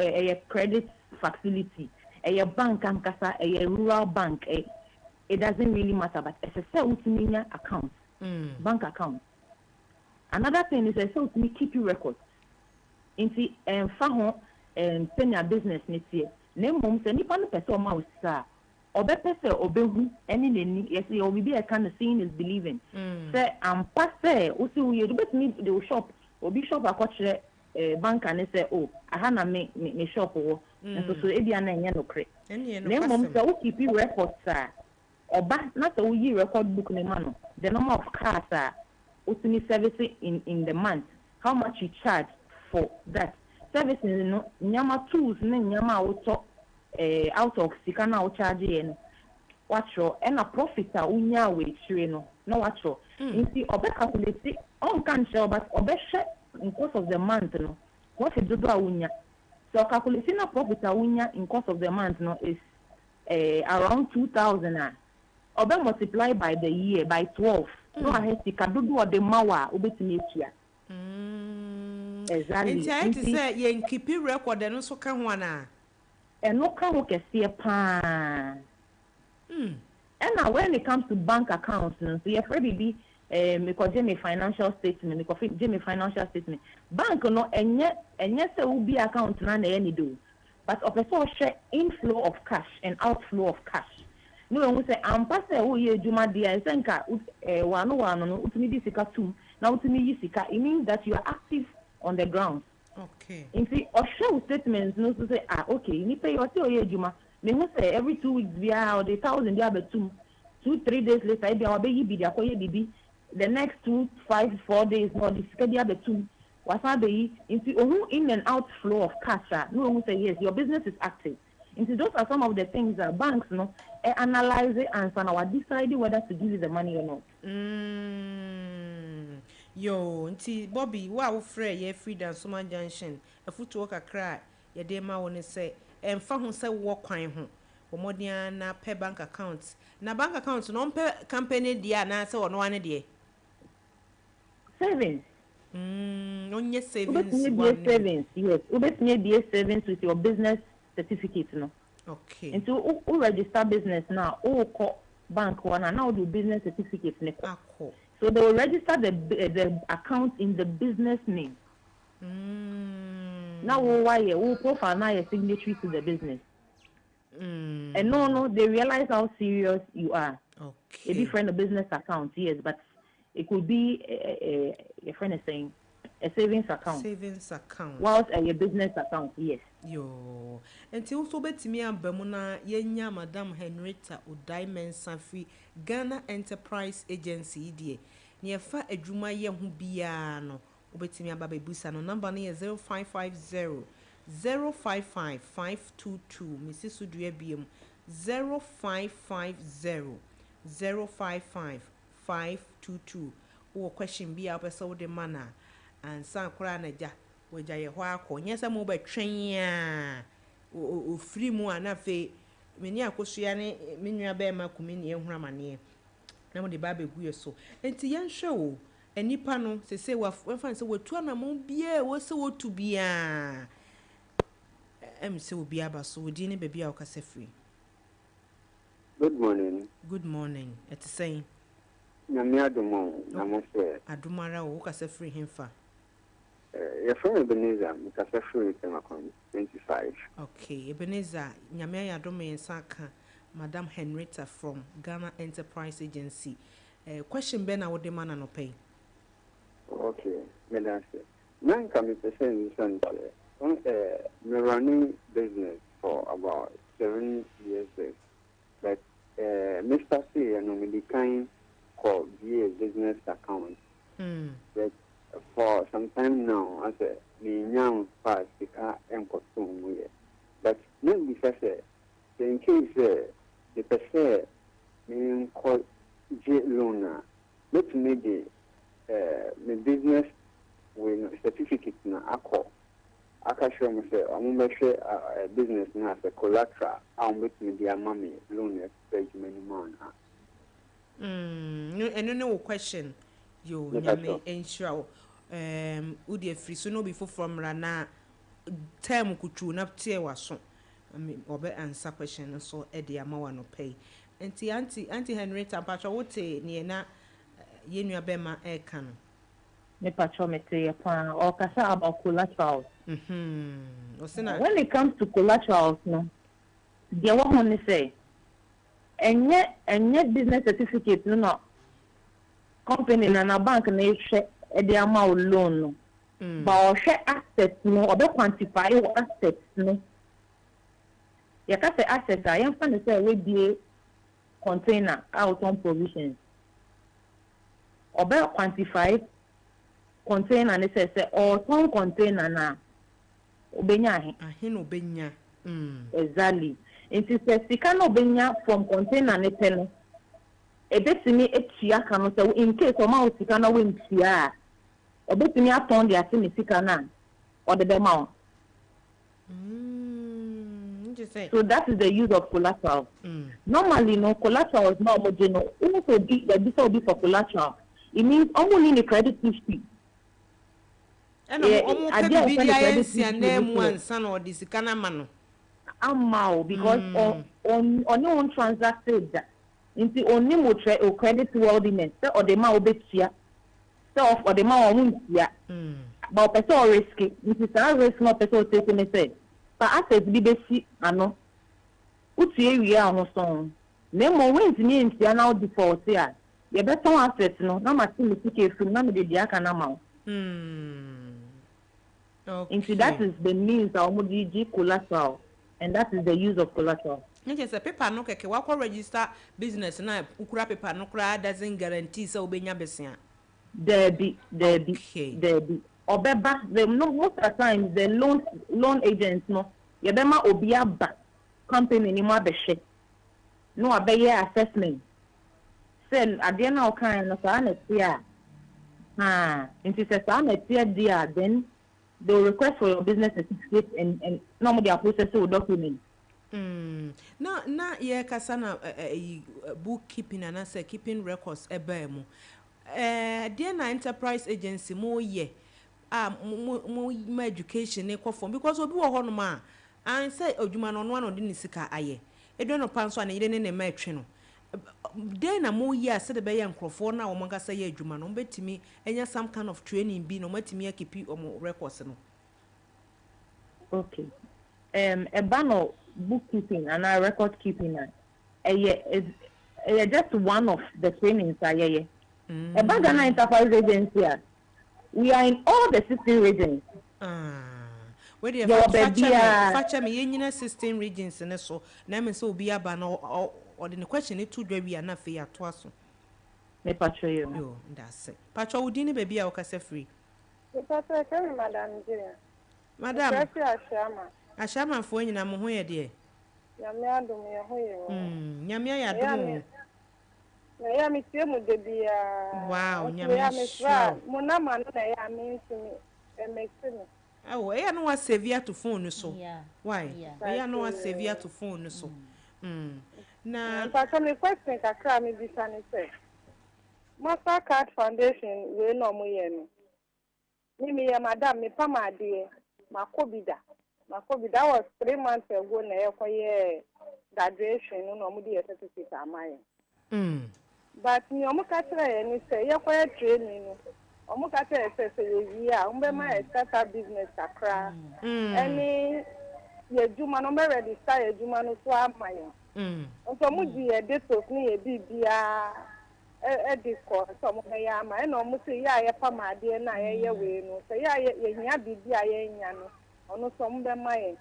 Ɛyɛ credit facility, ɛyɛ bank ankasa, ɛyɛ rural bank, it doesn't really matter, but ɛsɛ sɛ wotumi nya account, bank account. Another thing is ɛsɛ sɛ wotumi keep you records. Nti ɛnfa ho sɛnea business ne teɛ, na mmom sɛ nipa no pɛ sɛ ɔma wo sika a, ɔbɛpɛ sɛ ɔbɛhu ɛne n'ani. Yɛsɛ yɛwɔ biribi a ɛka no, "Seeing is believing," sɛ ampa sɛ wosi woyɛ, wobɛtumi de wo shop, obi shop akɔkyerɛ banker ne sɛ, "O, aha na me shop wɔ," nso so ebia na ɛnyɛ nokorɛ. Ɛne Na mmom nokwasɛm. Sɛ wo keep records a, ɔba na sɛ woyi record book ne ma no, the number of cars a wotumi service in the month, how much you charge for that servicing no, nneɛma, tools ne nneɛma a wotɔ out of sika na wo charge yɛ no, watwerɛ, ɛna profit a wonya wɔ akyire no na watwerɛ. Nti ɔbɛ calculate, ɔnka nkyerɛ wo, but ɔbɛhwɛ in course of the month no profit dodoɔ a wonya. Sɛ ɔcalculate na profit a wonya in course of the month no is around 2,000 a, ɔbɛ multiply by the year by 12 na wahwɛ sika dodoɔ ɔde ma wo a wobɛtumi atua. Exactly. Nti ayɛ te sɛ yɛn keep record, ɛno nso ka ho anaa? Ɛno ka ho kɛseɛ paa. Ɛna when it comes to bank accounts no nso, yɛfrɛ biribi mekɔgye me financial statement. Mekɔgye me financial statement, bank no ɛnyɛ sɛ wobi account na ɛyɛ ne do, but ɔpɛ sɛ ɔhwɛ inflow of cash and outflow of cash ne wɔn sɛ ampa sɛ woyɛ adwuma deɛ a, ɛsɛ nka wano wano no wotumi di sika tum na wotumi yi sika. It means that you are active on the ground. Nti ɔhwɛ wo statement no so sɛ, "Ah, okay, nipa yi ɔsɛ ɔyɛ adwuma, mehu sɛ every 2 weeks biara ɔde 1,000 bi abɛtum, 2, 3 days later ebi a wabɛyi bi de akɔyɛ bibi, the next 2, 5, 4 days na ɔde sika bi abɛtum, wasan abɛyi." Nti ohun in and out flow of cash a, na ohun sɛ yes, your business is active. Nti those are some of the things that banks no analyse ansa na wa decide whether to give you the money or not. Yo, nti Bobby, wo a wofrɛ yɛ firi Dansoma Junction, afotuo kakra a yɛde ma wo ne sɛ ɛmfa ho sɛ wowɔ kwan ho, bɔ mmɔden ara na pɛ bank account. Na bank account no, ɔmpɛ company deɛ anaasɛ ɔno ane deɛ? Savings. Ɔnyɛ savings. Wobɛtumi ebie one no bi. Savings, yes, wobɛtumi ebie savings with your business certificate no. Nti wo register business na wokɔ bank hɔ na wode wo business certificate ne kɔ. Akɔ. So they will register the account in the business name. Na wo wayɛ wo profile na yɛ signatory to the business. And no, they realize how serious you are. Ebi frɛ no business account, yes, but it could be your friend is saying a savings account. Savings account. Whilst a business account, yes. Yo, nti wo nso wobɛtumi aba mu na yɛnya Madam Henrietta Odai Mensa firi Ghana Enterprise Agency yi deɛ, nea ɛfa adwuma yɛ ho biara no, wobɛtumi aba bɛbusa no. Number no yɛ 0550 055 522. Mesi so dua biom, 0550 055 522. Wowɔ question bi a wopɛ sɛ wode ma no a, ansa koraa na agya wagya yɛ hɔ akɔ, nyɛ sɛ mobɛtwɛn a ofiri mu a, na afei me ne Akosua ne me nua bɛrima kumi ne ehunu amaneɛ na mode ba abɛgu yɛ so. Nti yɛnhwɛ o, nipa no sese wɔmfa no sɛ watu anammɔn biara a ɛwɔ sɛ wɔtu biara, sɛ obi aba so. Wo din ne baabi a wokasa firi? Good morning. Good morning. Ɛte sɛn? Nyame adom o, na mo sɛ? Adom ara o. Wokasa firi hemfa? Yɛfrɛ me Ebenezer, mekasa firi Temakwan 25. Okay, Ebenezer, Nyame ayɛ adom, yɛn nsa aka Madam Henrietta from Ghana Enterprise Agency. Question bɛn na wode ma no anɔpa yi? Okay, meda ase. Na nka mepɛ sɛ mbisa no sɛ, me running business for about 7 years this, but me starteeɛ no, mede kan kɔ bie business account. But for some time now, asɛ menya mfa sika nkɔtoo mu yɛ. But na mbisa sɛ in case sɛ mepɛ sɛ menkɔ gye loan a, mɛtumi de me business wei no certificate na akɔ aka kyerɛ mo sɛ ɔmo bɛhwɛ business no as a collateral a ɔmo bɛtumi de ama me loan ɛfɛ adwuma no mu anaa? Ɛno ne wo question? Yo. Mepa Nyame kyɛw. nhyira wo. Wode afiri so na obi foforɔ mmra na Term kutuu na teɛ w'aso. Ɔbɛ answer question no so de ama wo anɔpa yi. Nti Auntie, Auntie Henrietta, mpakyɛ wo te neɛ na yɛn nua bɛma ɛreka no? Me pakyɛ me te yɛ paa. Ɔrekasa about collaterals. Ɔse na. When it comes to collaterals no, deɛ ɛwɔ ho ne sɛ, ɛnyɛ ɛnyɛ business certificate no na company no anaa bank no rehwɛ de ama wo loan no. But ɔhwɛ assets no, ɔbɛ quantify wo assets no. Yɛka sɛ assets a, yɛmfa no sɛ woabue container a wotɔn provisions. Ɔbɛ quantify container no sɛ, sɛ ɔretɔn container no a, obenya ahe? Ahe na obenya? Exactly. Nti sɛ sika no a obenya from container no pɛ no, ebetumi atua ka no sɛ in case ɔma wo sika na woantua a, ɔbɛtumi atɔn de ate ne sika no a ɔde bɛma wo. So that is the use of collateral. Normally no, collaterals na ɔmo gye no, wohu sɛ obi yɛbisa obi for collateral, it means ɔmo nni ne credit history. Ɛna ɔmo pɛ Adeɛ a biribi yɛfrɛ de no ayɛ credit history ne nsiananmu sɛ ansa na ɔde sika no ama no. Ama wo because ɔne wo ntransacte da, nti onnim wo credit worthiness sɛ ɔde ma wo bɛtua. Sɛ ɔde ma wɔn, wɔntua. But ɔpɛ sɛ ɔriske, nti saa risk no a ɔpɛ sɛ ɔtake ne sɛ, fa asset bi bɛsi ano, wotua wie a ho sɔn. Na mmom woantumi antua na wo default a, yɛbɛtɔn asset no na mate me sika afiri mu na mede deɛ aka no ama wo. Nti that is the means a wɔde gye collateral and that is the use of collateral. Ne kyerɛ sɛ paper no kɛkɛ, wakɔ register business no a wokura paper no koraa doesn't guarantee sɛ wobɛnya bosea. Daabi, daabi, daabi. Ɔbɛba, the no most of the times the loan agents no, yɛbɛma obi aba company no mu abɛhwɛ na wabɛyɛ assessment sɛ adeɛ no a wokaeɛ no saa na ɛteɛ a, haa, nti sɛ saa na ɛteɛ deɛ a, then they will request for your business certificate and na wɔde aprocess wo document. Na yɛrekasa na ɛyi book keeping anaasɛ keeping records ɛbaa mu. Ɛdeɛn na enterprise agency mo yɛ a mo ma education ne kɔ fam? Because obi wɔ hɔnom a, ansɛ adwuma no ɔno ara na ɔde ne sika ayɛ. Edu anɔpa nso a, ne yere ne ne mma ɛtwe no. Dɛn na mo yɛ a sɛdeɛ ɛbɛyɛ nkurɔfoɔ no a wɔn ankasa yɛ adwuma no, wɔn bɛtumi anya some kind of training bi na wɔn atumi akeep wɔn records no? Okay. Ɛba no bookkeeping anaa record keeping a, ɛyɛ just one of the trainings a yɛyɛ. Ɛba Ghana Enterprise Agency a, we are in all the 16 regions. Wei deɛ Yɛwɔ fa kyɛ me, baabiara. fa kyɛ me, yɛnyina 16 regions ne so na ɛmɛ sɛ obi aba na ɔde ne question ne to dwa wie a, na afei atoa so. Mepatwa yi. Yo, ndase. Patwa, wo din ne baabi a wokasa firi? Mepatwa, ɛfrɛ me Madam Jane. Madam. Mefrɛ fi Ahyiama. Ahyiamanfoɔ nyinaa, mo ho yɛ deɛ? Nyame adom, yɛ ho yɛ o. Nyame ayɛ adom o. Na ɛyɛ a metie mu da biara. Wow, Nso Nyame ɛyɛ a mefrɛ ahyira a, wo. mo nama no na ɛyɛ a mentumi ɛmɛsi me. Ɛwɔ, ɛyɛ a na wasave ato phone no so. Why? Ɛyɛ a na wasave ato phone no so. Na Mpatwa, me question kakra a mebisa ne sɛ, Mastercard Foundation wei na ɔmo yɛ no, me meyɛ madam, mepam adeɛ, makɔ bi da. Makɔ bi. That was 3 months ago na yɛkɔyɛɛ graduation no na ɔmo de yɛ certificate ama yɛn. But nea ɔmo ka kyerɛ yɛn ne sɛ yɛkɔyɛ training no, ɔmo ka kyerɛ yɛn sɛ yɛwie a, ɔmo bɛma yɛ start up business kakra ɛne yɛ adwuma no, ɔmo bɛ register yɛ adwuma no so ama yɛn. Nso ɔmo gye yɛ details ne yɛ biribiara ɛde kɔ sɛ ɔmo bɛyɛ ama, ɛna ɔmo sɛ yɛ a yɛpam adeɛ no a yɛyɛ wei no, sɛ yɛ a yɛhia biribi a yɛnya no, ɔno nso ɔmo bɛma yɛn.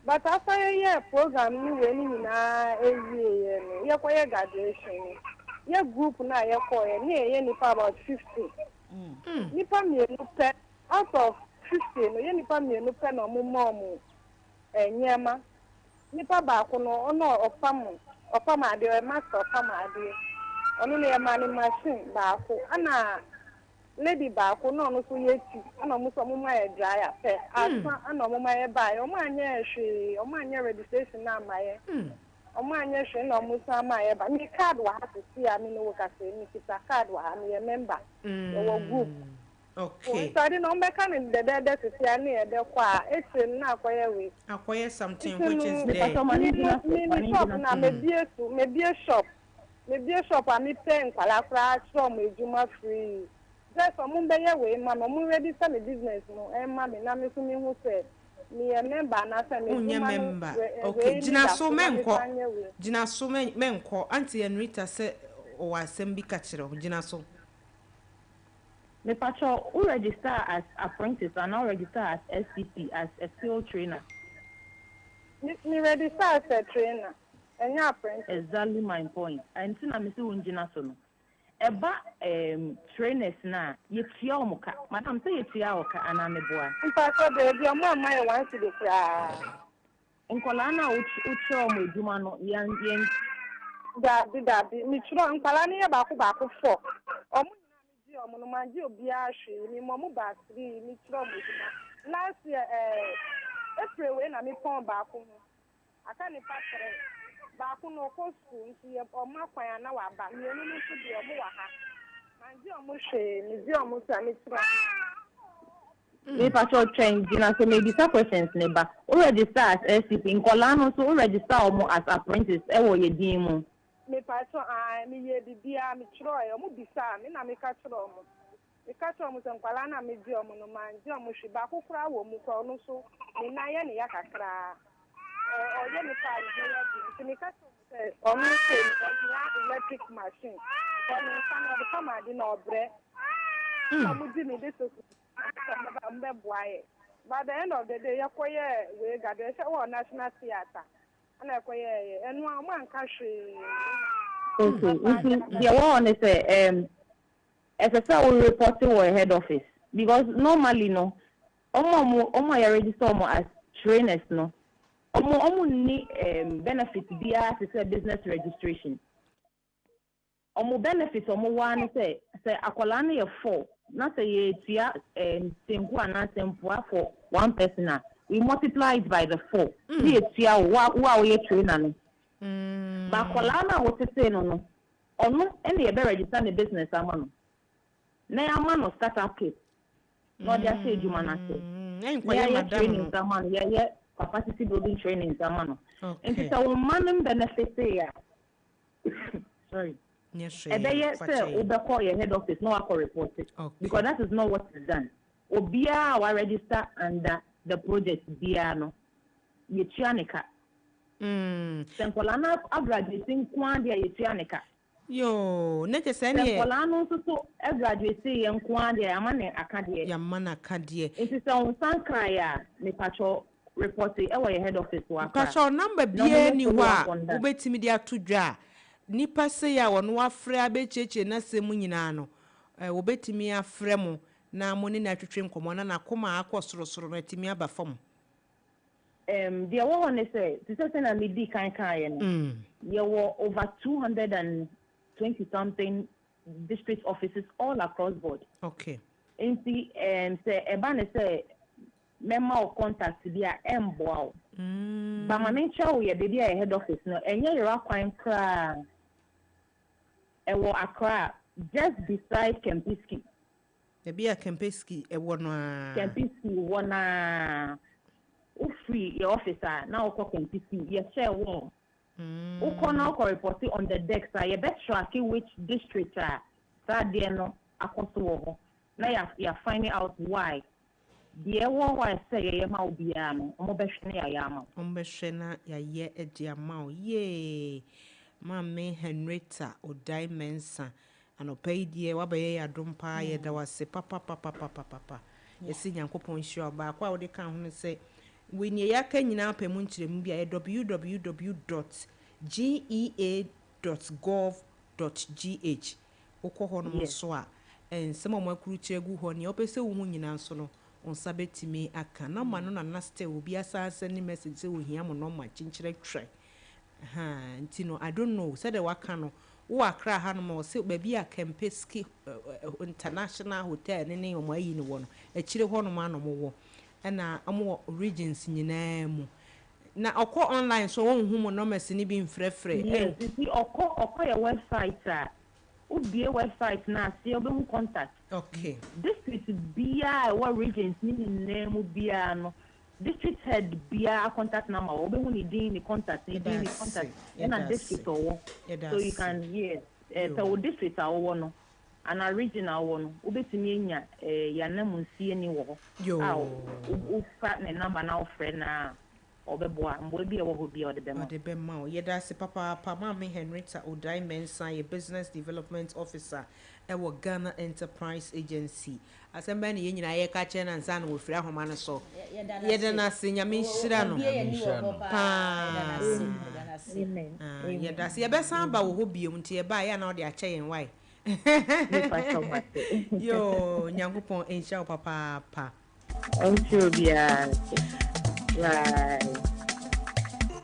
But after yɛyɛ program ne wei no nyinaa ewie yɛ no, yɛkɔyɛ graduation no, yɛ group no a yɛkɔɔyɛ ne yɛyɛ nipa about 50, nipa mmienu pɛ out of 50 no, yɛ nipa mmienu pɛ na ɔmo ma ɔmo nneɛma. Nipa baako no, ɔno ɔpam adeɛ, ɔyɛ master ɔpam adeɛ, ɔno no yɛma ne machine baako, ɛna lady baako na ɔno nso yɛ ti, ɛna ɔmo nso ɔmo ma yɛ dryer pɛ asa, ɛna ɔmo ma yɛ baayɛ. Ɔmo anyɛ hwee, ɔmo anyɛ registration na ama yɛ, ɔmo anyɛ hwee na ɔmo san ma yɛ ba. Mi card wɔ ha sisi a mi ne wo kasa yi, mi kita card wɔ ha, mi yɛ member, yɛwɔ group. Okay. Nti ade no ɔmbɛka no dɛdɛɛdɛ sisi a ne yɛbɛkɔ a, ekyire no na akɔyɛ wei. Akɔyɛ something Nti which is no, there. Mepatɔ ma me ne no gyina so, me ma me ne shop gyina na so. mebie so, mebie shop a mepɛ nkwalaa koraa kyerɛ ɔmo edwuma free. Just ɔmo bɛyɛ wei ma me, ɔmo register me business no ɛma me na me nso mehu sɛ meyɛ member anaasɛ me Wonyɛ dwuma no member. Okay, wei ne gyina da so so na mɛnkɔ. mefa nyɛ wei. Gyina so, mɛnkɔ. Auntie Henrietta sɛ ɔwɔ asɛm bi ka kyerɛ wo. Gyina so. Mepatɔ, wo register as apprentice and wo register as SCP, as a skill trainer? Me register as a trainer, ɛnyɛ apprentice. Exactly my point. Ɛnti na mesi wo ngyina so no. Ɛba trainers na yɛtua wɔn ka. Madam, sɛ yɛtua wɔ ka anaa meboa? Mpatɔ beebi ɔmo amma yɛ 1 cedi koraa. Nkɔlaa no a wokyerɛ wɔn adwuma no, yɛn Daabi, daabi, metwerɛ nkwalaa no yɛ baako baako fɔ. Ɔmo nyinaa megye ɔmo no, mangye obiara hwee. Me ma ɔmo baa three, mekyerɛ ɔmo adwuma. Last year April wei na mepɔn baako ho. Aka nipa three. Baako no ɔkɔ school nti yɛ ɔmo akwan a na waba. Mmienu no nso deɛ, ɔmo wɔ ha. Mangye ɔmo hwee, megye ɔmo so a mekyerɛ ɔmo. Mepatɔ, twɛn, gyina so, mebisa questions ne ba. Wo register as SCP, nkɔlaa no nso wo register wɔn as apprentice ɛwɔ yɛ din mu? Mepatɔ, aa, meyɛ biribiara, metwerɛɛ, ɔmo bisaa me na meka kyerɛ ɔmo. Meka kyerɛ ɔmo sɛ nkwalaa na megye ɔmo no, mangye ɔmo hwee. Baako koraa wɔ mu koraa, ɔno nso ne nan yɛ ne ya kakraa. Ɔyɛ nipa a ne ho yɛ den nti meka kyerɛ ɔmo sɛ ɔno nso ɔhia electric machine. Ɔno nsa no ɔde fam ade na ɔbrɛ. Ɔmo gye me de so ɔmo bɛboa yɛ. By the end of the day, yɛkɔyɛ wei gado ɛhyɛ wɔ National Theatre ɛna ɛkɔyɛ yɛ ɛno a, ɔmo anka hwee. Okay, nti deɛ wɔ hɔ ne sɛ ɛsɛ sɛ wo report wɔ head office, because normally no, ɔmo a yɛ register ɔmo as trainers no, ɔmo nni benefit biara te sɛ business registration. Ɔmo benefit ɔmo wɔ ara ne sɛ akwadaa no yɛ four na sɛ yɛtua senku anaa sempoa for one person a, we multiply it by the four ne yɛtua wo a woyɛ trainer no. Ba akwadaa no a wotete no, ɔno ɛna yɛbɛ register ne business ama no na yɛama no startup kit na ɔde ahyɛ adwuma no ase na ɛnkɔyɛ yɛayɛ madam trainings no. ama no, yɛyɛ capacity building trainings ama no. Nti sɛ wo mma no benefit a, sorry, Nyɛ hwee. ɛbɛyɛ fa sɛ kyɛ. Wobɛkɔ yɛ head office na wakɔ report it, because that is not what is done. Obiara a wa register under the project biara no, yɛtua ne ka. Sɛ nkɔlaa no agraduate nko ara deɛ, yɛtua ne ka. Yoo, ne kyɛ sɛ Sɛ neɛ nkɔlaa no nso so agraduate yɛ nko ara deɛ, ama ne aka deɛ. Yɛama no aka deɛ. Nti sɛ wo nsa nkaeɛ a, mepatwɔ, report ɛwɔ yɛ head office wɔ Accra. Mpakyɛw, number Na biara ɔmo ni yɛ hɔ follow a up on that. wobɛtumi de ato dwa a, nipa sei a wɔno wafrɛ abɛkyerɛkyerɛ n'asɛm mu nyinaa no, wɔbɛtumi afrɛ mo na mo ne no atwetwe nkɔmmɔ na n'akoma akɔ sorosoro no atumi aba fam? Deɛ ɛwɔ hɔ ne sɛ, te sɛ sɛnea medi kan kaeɛ no, yɛwɔ over 220 something district offices all across board. Nti sɛ ɛba ne sɛ mɛma wo contact bi a, ɛmboa wo. Ba ma menkyerɛ wo yɛ baabi a yɛ head office no, ɛnyɛ yɛra kwan koraa. Ɛwɔ Accra, just beside Kempinski. Baabi a Kempinski ɛwɔ no a. Kempinski wɔ naa, wofiri yɛ office a na wokɔ Kempinski, yɛhyɛ wɔ. Wokɔ na wokɔ report on the desk a, yɛbɛtrack which district a saa adeɛ no akɔ so wɔ hɔ na yɛ find out why. Deɛ ɛwɔ hɔ a ɛsɛ yɛyɛ ma wo biara no, ɔmo bɛhwɛ ne yɛayɛ ama wo. Ɔmbɛhwɛ na yɛayɛ de ama wo. Yee, Maame Henrietta Odae Mensa, anɔpa yi deɛ wabɛyɛ yɛ adom paa, yɛda wo ase papapapapapapa. Yɛsɛ Nyankopɔn nhyira wo. Baako a wode ka ho no sɛ wei neɛ yɛaka nyinaa pɛ mu nkyerɛmu bi a yɛ www.gea.gov.gh. Wokɔ hɔ nom so a, nsɛm a ɔmo akurukyerɛ gu hɔ, nea wopɛ sɛ wohu nyinaa nso no, wo nsa bɛtumi aka. Number no, nana still obi asan send message sɛ ohia mo number kyenkyerɛ twerɛ ha. Nti no, I don't know sɛdeɛ waka no, wowɔ Accra hanom a, ɔsɛ baabi a Kempinski International Hotel ne ɔmo ayi no wɔ no akyire hɔnom a na ɔmo wɔ, ɛna ɔmo wɔ regions nyinaa mu. Na ɔkɔ online so, wɔnhu mo numbers ne bi mfrɛfrɛ? Yes, nti ɔkɔ yɛ website a Wobue website no aseɛ wobɛhu contact. Okay. District biara a ɛwɔ regions ne nyinaa mu biara no, district head biara contact number wɔ. Wobɛhu ne din, ne contact, ne Yɛda din, ne ase. contact, ɛna Yɛda ase. district ɔwɔ. Yɛda So you ase. can, yes, pɛ wo Yo. district a wowɔ no anaa region a wowɔ no, wobɛtumi anya yɛn ananmusieni wɔ hɔ a Yo. wofa ne number na wofrɛ no a, ɔbɛboa. Mboa bi a ɛwɔ hɔ bi a ɔde bɛma wo. Ɔde bɛma wo. Yɛda ase papaapa. Maame Henrietta Odai Mensah yɛ Business Development Officer ɛwɔ Ghana Enterprise Agency. Asɛm bɛn na yɛn nyinaa yɛka kyerɛ no ansa na wɔfiri ahoma no so? Yɛda Yɛda no no ase. ase. Nyame nhyira no. Obie yɛni wɔ Nhyira hɔ no. paa. Yɛda no ase. Paa. Yɛda no ase. Amen. Ah, Amen. yɛda ase. Yɛbɛsan aba wɔ hɔ biom, nti yɛbaa yɛ a na wɔde akyɛ yɛn wae. Mepa kyɛw, mate. Yo, Nyankopɔn nhyira wo papaapa. Ɔnhyira obiara nso. Bye.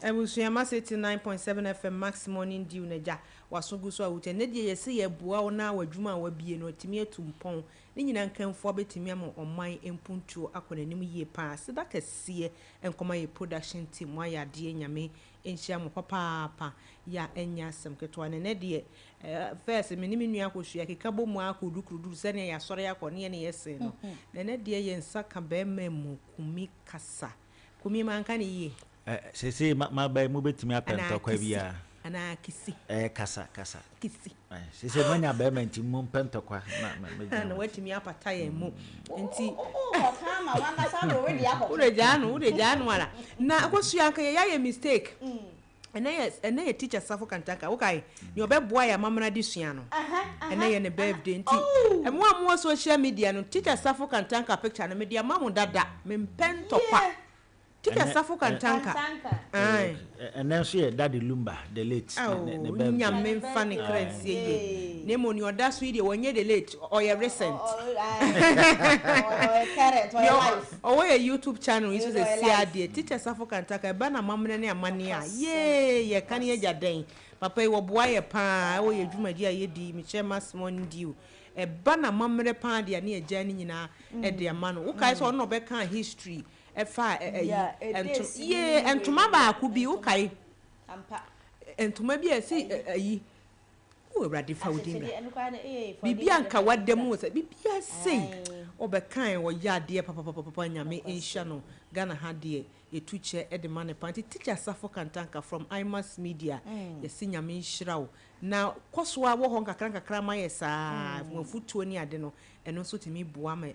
Abusua, Max 89.7 FM, Max Morning Dew n'agya waso gu so a wotia ne deɛ, yɛsɛ yɛboa wo na w'adwuma a wabie no atumi atu mpɔn ne nyinaa, nkamfoɔ bɛtumi ama ɔman mpuntuo akɔ n'anim yie paa. Seda kɛseɛ nkɔma yɛ production team, mo ayɛ adeɛ. Nyame nhyia mo papaapa. Yɛ a ɛnyɛ asɛm ketewa ne nɛ deɛ first me ne me nua akɔsua keka bɔ mu akɔdu kuruduru sɛnea yɛasɔre akɔ ne yɛ ne yɛsen no. Na ɛnɛ deɛ, yɛn nsa ka bɛrima mu Kumi Kasa. Kumi, manka ne yie? Seesei maba yi, mobɛtumi apɛ Anaa ntɔkwa Kisi? biara. Anaa Kisi? Kasa kasa. Kisi. Seesei moanya bɛrima nti mompɛ ntɔkwa na mɛgyina na mo akyi. watumi apata yɛn mu nti. Wokɔka ma wankasa de wode akɔ. Wode gyaa no, wode gyaa no ara na akɔsua nka yɛyɛ ayɛ mistake. Ɛnɛ yɛ Teacher Safo Kantanka, wokae nea ɔbɛboa yɛ amamena de sua no. Ɛnɛ yɛ ne birthday, nti ɛmo a mowɔ social media no, Teacher Safo Kantanka picture no, mede ama mo dada. Mempɛ ntɔkwa. Teacher Safo Kantanka. Kantanka. Ae. Ɛnɛ nso yɛ Daddy Lumba the late ne birthday. Nyame mfa ne kra nsie yie, na mmom nea ɔda so yi deɛ, wɔnyɛ the late, ɔyɛ recent. Ɔyɛ current, ɔyɛ life. Ɔwɔ yɛ YouTube channel yi so sɛ Ɔyɛ si live. adeɛ. Teacher Safo Kantanka, ɛba na amammerɛ ne amanneɛ a yee yɛka ne yɛgya dɛn. Papa yi wɔboa yɛ paa, ɛwɔ yɛ dwumadi a yɛdi mekyɛ Max Morning Dew. Ɛba na amammerɛ paa deɛ, ne yɛgya ne nyinaa ɛde ama no. Wokae sɛ ɔno na ɔbɛka history ɛfa ɛyi Yeah, ɛde ɛntom esi yee ne ntoma wei. baako bi, wokae? Ampa. Ntoma bi a ɛsi ɛyi wo, Awurade fa wo din bra. Ahyehyɛdeɛ, ɛno koraa no, Biribi anka wada mu sɛ biribi asei. Aye. Ɔbɛkae, wɔyɛ adeɛ papapapapa. Nyame nhyia no. Ghana ha deɛ, yɛtu kyɛ de ma ne pa, nti Teacher Safo Kantanka from Imas Media, yɛsi Nyame nhyira wo na kɔ so a wɔ hɔ nkakra nkakra ma yɛ saa. Wɔafutuo ne ade no, ɛno nso tumi boa ma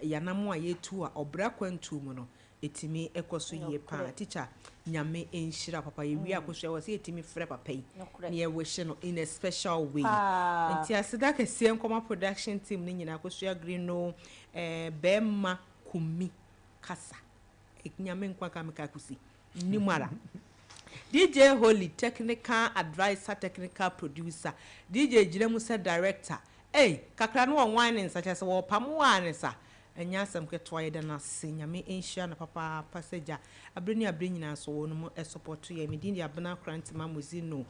yɛnam a yɛtu a ɔbrɛ akwantuo mu no ɛtumi ɛkɔ so yie paa. Teacher, Nyame nhyira papa. Yɛwie akosua wɔ sɛ yɛtumi frɛ papa yi Nokorɛ. na yɛwɔhyɛ no in a special way. Paa. Nti aseda kɛseɛ nkɔma production team no nyinaa, Akosua Green no, bɛrima Kumi Kasa. Nyame nkwa ka meka kusi nim ara. DJ Holy, technical adviser, technical producer, DJ gyina mu sɛ director. Ei, kakra no wɔnwan ne nsa kyerɛ sɛ wɔpam wɔ a ne sa ɛnyɛ asɛm ketewa. Yɛda no ase. Nyame nhyira no papaapa sɛ gya abere ne abere nyinaa so wɔn mu ɛsupport yɛ. Medin de Abena Korantema Mozino.